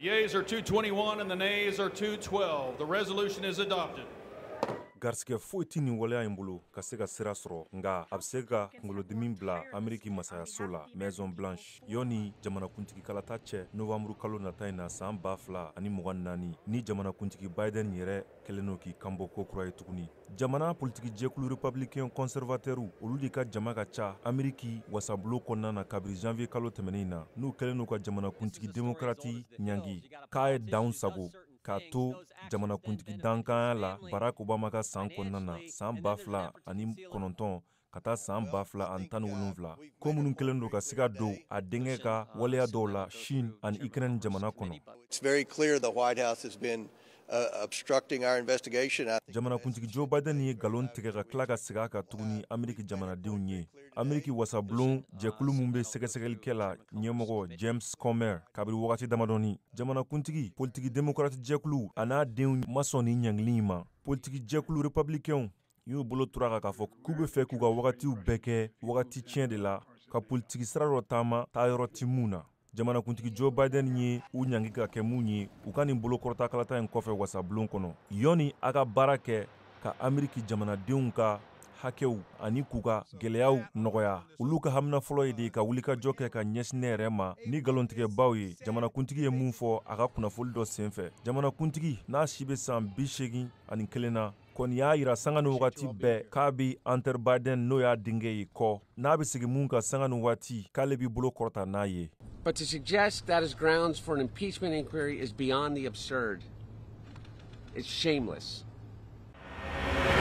The yeas are 221 and the nays are 212. The resolution is adopted. Garisigɛ foyi tɛ nin waleya in bolo ka se ka sira sɔrɔ, nka a bɛ se ka kunkolodimi bila Ameriki masayaso la, Maison Blanche, yɔni jamanakuntigi kalata cɛ novembre kalo nata in na san 2024, ni jamanakuntigi Biden yɛrɛ kɛlen don k'i kanbɔ ko kura ye tuguni. Jamana politiki jɛkulu républicain conservateur, olu de ka jama ka ca Ameriki wasabulon kɔnɔna na kabiri janvier kalo tɛmɛnen in na, n'u kɛlen don ka jamanakuntigi démocrate ɲangi k'a ye danw sago k'a to jamanakuntigi dankanya la Barack Obama ka san kɔnɔna na san 2009 ka taa san 2017, ko minnu kɛlen don ka siga don a denkɛ ka waleya dɔw la Chine ani Ukraine jamana kɔnɔ. It's very clear the White House has been obstructing our investigation. Jamanakuntigi Joe Biden ye nkalon tigɛ ka tila ka segin a kan tuguni Ameriki jamanadenw ye. Ameriki wasabulon jɛkulu min bɛ sɛgɛsɛgɛlikɛ la ɲɛmɔgɔ James Comer, kabiri wagati damadɔni, jamanakuntigi politiki démocrate jɛkulu a n'a denw ma sɔn nin ɲangili in ma. Politiki jɛkulu républicainw y'u bolo tura kan k'a fɔ k'u bɛ fɛ k'u ka wagatiw bɛɛ kɛ wagati tiɲɛ de la, ka politiki sira dɔ taama taayɔrɔ ti mun na. Jamanakuntigi Joe Biden ye u ɲangi ka kɛ mun ye u ka nin bolokɔrɔta kalata in kɔfɛ wasabulon kɔnɔ, yɔni a ka baara kɛ ka Ameriki jamanadenw ka hakɛw ani k'u ka gwɛlɛyaw nɔgɔya, olu ka hamina fɔlɔ ye de ka wulikajɔ kɛ ka ɲɛsin ne yɛrɛ ma ni nkalontigɛbaw ye. Jamanakuntigi ye mun fɔ a ka kunnafoli dɔ senfɛ, jamanakuntigi n'a si bɛ san 81 na kɔni y'a yira sanga ni wagati bɛɛ k'a bɛ Hunter Biden, n'o y'a denkɛ ye, kɔ, n'a bɛ segin mun kan sanga ni waati, k'ale b'i bolo kɔrɔta n'a ye. But to suggest that is grounds for an impeachment inquiry is beyond the absurd. It's shameless.